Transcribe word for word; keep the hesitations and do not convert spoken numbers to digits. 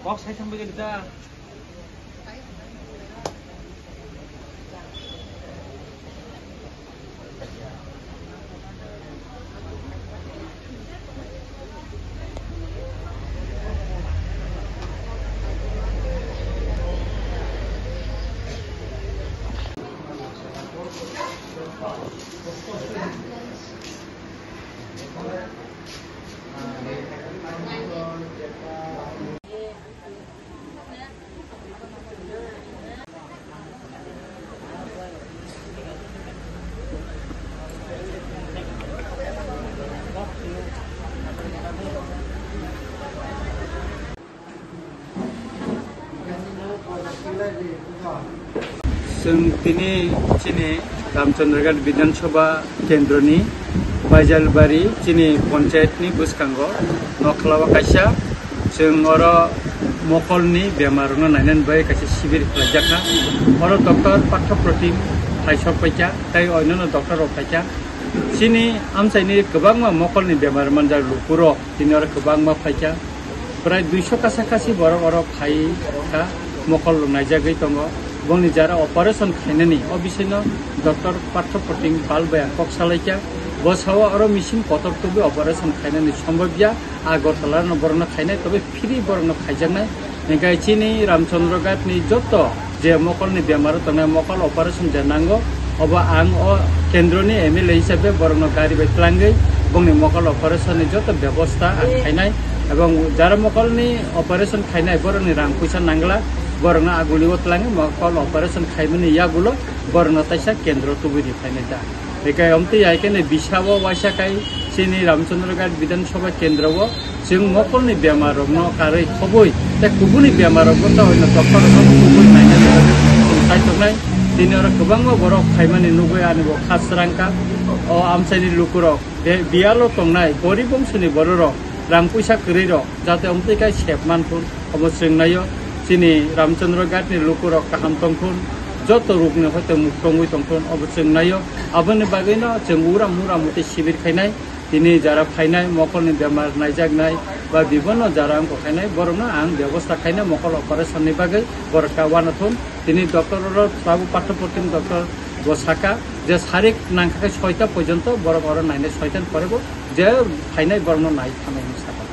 Kok sai thangbai khe da. Chwng tini chini Ramchandraghat Bidhan Sabha Kendroni Baijalbari chini panchayatni bwskango nokhlao kaisa chwng oro mokolni bemarno nainani bagwi kaisa sibir khlaijakha. Oro Doctor Partho Protim thaisok paikha tei oinano doctor rok paikha. Chini amchaini kwbangma mokolni bemar manjak lukurok tini oro kwbangma phaikha. Prai duiso kasa kasi borok oro phai kha, mokol rok naijagwi tongo. Bongni jara operation khainani o bisingo Doctor Partho Protim Pal bai ang kok salaikha. Bo sao oro machine kotor tubui operation khainani sombobya Agartala no borokno khainai, tobe free borokno khaijaknai. Hinkhe chini Ramchandra Ghat ni joto je mokolni bemar tongnai, mokol operation je nango, obo ang o kendroni M L A hisabe borokno gari bai twlangwi bongni mokol operation ni joto bebosta ang khainai, ebong jara mokolni operation khainai borokni rang puisa nangla, borokno agulio twlangwi mokol operation khaimani yagulo borokno taisa kendro tubui ri phainai da. Hinkhe omtwi hai khe ni bisao waisa khai chini Ramchandra Ghat Bidhan Sabha Kendro o chwng mokolni bemar rokno karwi khobwi tei kubuni bemar rokbo ta hoino doctor rokno kubui naina bagwi chwng sai tongnai. Tini oro kwbangma borok phaimani nugwi ani bo kha srang kha. O amchaini lukurok be-, biyalo tongnai gorib bongso ni bororok rang puisa kwrwi rok jate omtwi khai sep manthun. Obo chwng naio, chini Ramchandra Ghat ni lukurok kaham tongthun, joto rokni hoite muk tongwi tongthun, obo chwng naio. Aboni bagwino chwng uram uram tei sibir khainai, tini jara phainai, mokolni bemar naijaknai, ba bibonno jara wngkha khainai, borokno ang bebosta khainai, mokol operation ni bagwi borok ta uanathun. Tini doctor oro tabuk Partho Protim doctor bo saka je sarik nangkha khe soita porjonto borok oro nainai, soitani pore bo je phainai borokno nai thanai hinwi saka.